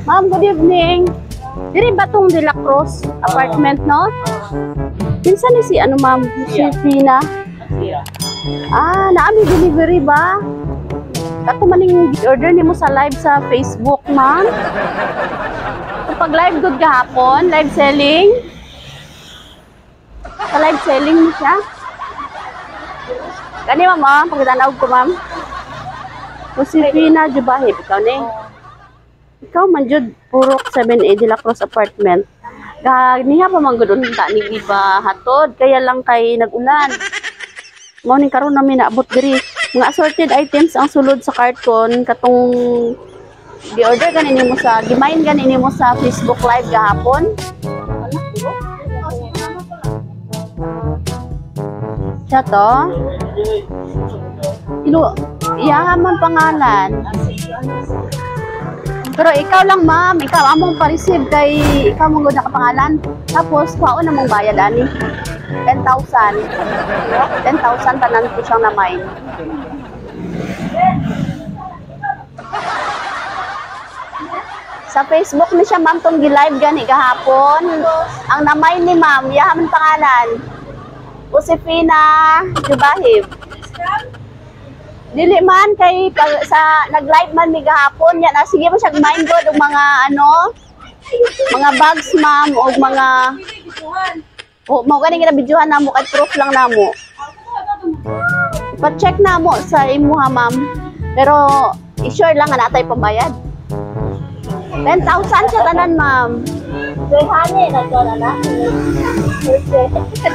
Ma'am, good evening. Diri ba tong De La Cruz apartment, no? Kinsa ni si ano, ma'am? Si Fina? Siya. Ah, naa mi delivery ba? Kato maning order nimo sa live sa Facebook, ma'am. Kapag live good gahapon, live selling. Sa live selling mo siya. Kani, ma'am, ah, pagkatanaw ko, ma'am. Josefina Jubahib, ikaw ni? Ikaw man jud, Purok 7A, De La Cruz Apartment. Ganiha pa man gud unta ni iba hatod, kaya lang kay nag-ulan. Mao ning karon namin naabot diri. Mga assorted items ang sulod sa carton katong gi-order gani nimo sa gi-mine gani nimo sa Facebook Live gahapon. Siya to? Ilo, iya man pangalan. Pero ikaw lang, ma'am, ikaw among pa-receive kay ikaw mong gud nakapangalan. Tapos kuhaon namong bayad ani. 10,000. 10,000 tanan ko siyang na-mine. Sa Facebook ni siya, ma'am, tong gi-live gani gahapon. Ang na-mine ni ma'am, iya man pangalan. Josefina Jubahib. Dili man kay pag, sa nag-live man mi gahapon yan. Ah, sige mo siya mind god og mga ano, mga bags, ma'am, og mga oh, mao gani gina-videohan namo kay proof lang namo. Pa-check namo sa imuha, ma'am. Pero i-sure lang nga natay pambayad. 10,000 siya tanan, ma'am. Honey, nagkala na.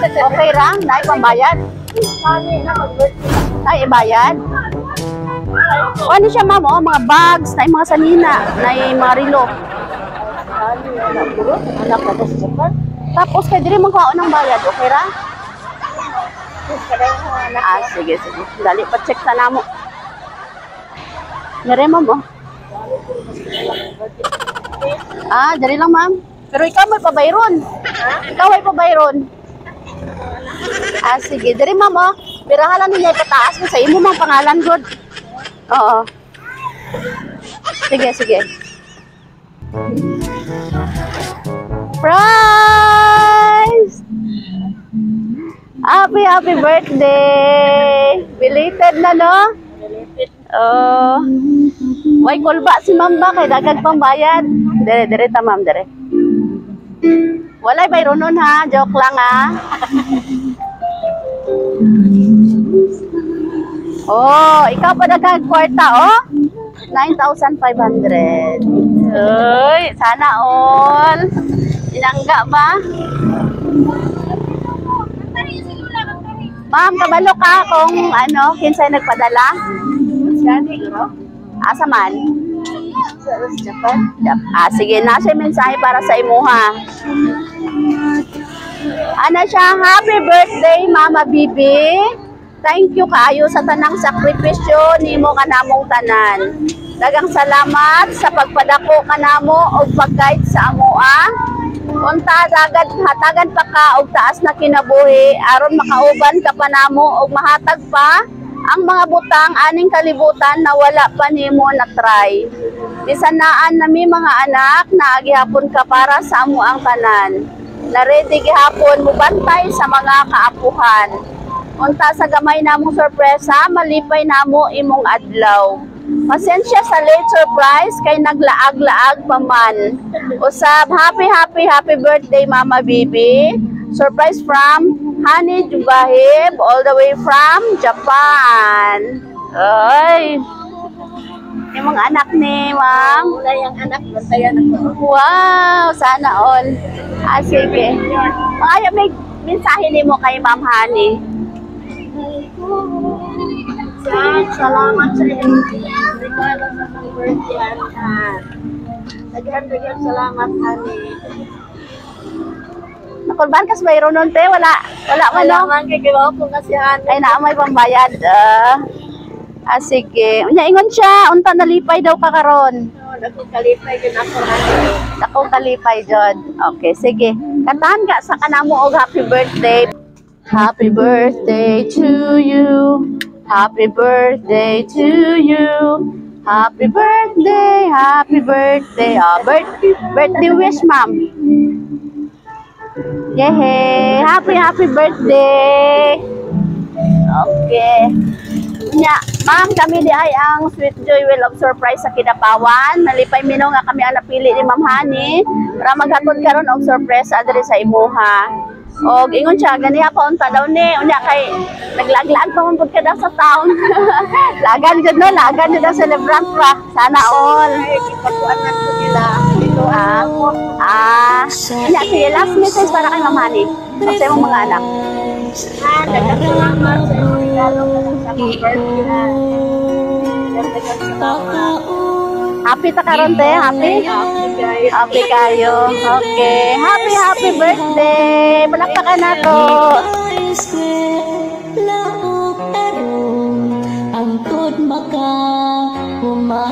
Okay ra, naay pambayad. Honey, na mag-birthday. Ay, ibayad. O ano siya, ma'am, oh, mga bags, na mga sanina, na mga relo. Honey, anak ko. Anak ko sa Japan. Tapos kay diri man kuhaon ng bayad, okay ra? Ah, sige, sige. Dali, pa-check sa namo. Dire, ma'am, oh. Ah, dali lang, ma'am. Pero ikaw may pabayron. Ikaw ay pabayron. Ah, sige. Diri, ma'am, oh. Birahan lang ninyo ipataas mo sa imo mang pangalan, good. Oo. Sige, sige. Prize! Happy, happy birthday! Belated na, no? Belated. Oh. Way kulba si ma'am ba kay dagag pambayad. Dere, dere ta, ma'am, dere. Walay bayron nun ha, joke lang ha. Oh, ikaw pa dagag kwarta oh. 9,500. Uy, sana all. Inangga ba? Ma'am, kabalo ka kung ano, kinsay nagpadala? Asa man? Sa Japan. Ah, sige na siya mensahe para sa imuha. Ano siya? Happy birthday, Mama Bibi. Thank you kaayo sa tanang sakripisyo nimo kanamong tanan. Dagang salamat sa pagpadako kanamo og pag-guide sa amoa. Unta dagad hatagan pa ka og taas na kinabuhi aron makauban ka pa namo og mahatag pa ang mga butang aning kalibutan na wala pa nimo na try. Bisan naan nami mga anak na gihapon ka para sa amo ang tanan. Na ready gihapon mubantay sa mga kaapuhan. Unta sa gamay namong sorpresa, malipay namo imong adlaw. Pasensya sa late surprise kay naglaag-laag pa man. Usab, happy happy happy birthday, Mama Bibi. Surprise from Honey Jubahib all the way from Japan. Ay. Imong anak ni ma'am. Wala yung anak, bantayan ako. Wow, sana all. Ah, sige. Ay, may mensahe nimo kay Ma'am Honey. Salamat sa iyong regalo sa akong birthday, anak. Daghan-daghan salamat, honey. Nakulban kas bayro nun, te? Wala. Wala man, Wala no? man kay gibaw ko nga si honey. Ay, naa may pambayad. Ah, sige. Unya, ingon siya. Unta nalipay daw ka karon. Oh, dako kalipay gyud ako, honey. Dako kalipay, jud. Okay, sige. Kantahan ka sa kanamo og happy birthday. Happy birthday to you. Happy birthday to you. Happy birthday, happy birthday. Oh, birthday wish, ma'am. Yehey! Happy, happy birthday! Okay. Nya, ma'am, kami diay ang Sweet Joy Wheel of Surprise sa Kidapawan. Nalipay mi no nga kami ang napili ni Ma'am Hani para maghatod karon og surprise diri sa imuha. Og ingon siya, ganiha pa unta daw ni. Unya kay naglaag-laag pa man pud ka daw sa town. Lagan jud no, lagan jud ang celebrant pa. Sana all. Ipagkuan na ko nila. Dito. Ah, ah, unya, sige, last message para kay Ma'am Hani o sa imong mga anak. Ah, daghang salamat sa imong regalo kanang sa akong birthday na. Daghang salamat. Happy ta karon, te? Happy? Happy guys. Happy kayo. Okay. Happy, happy birthday. Palakpakan ako. Eskwela og tarong, hangtod makahuman.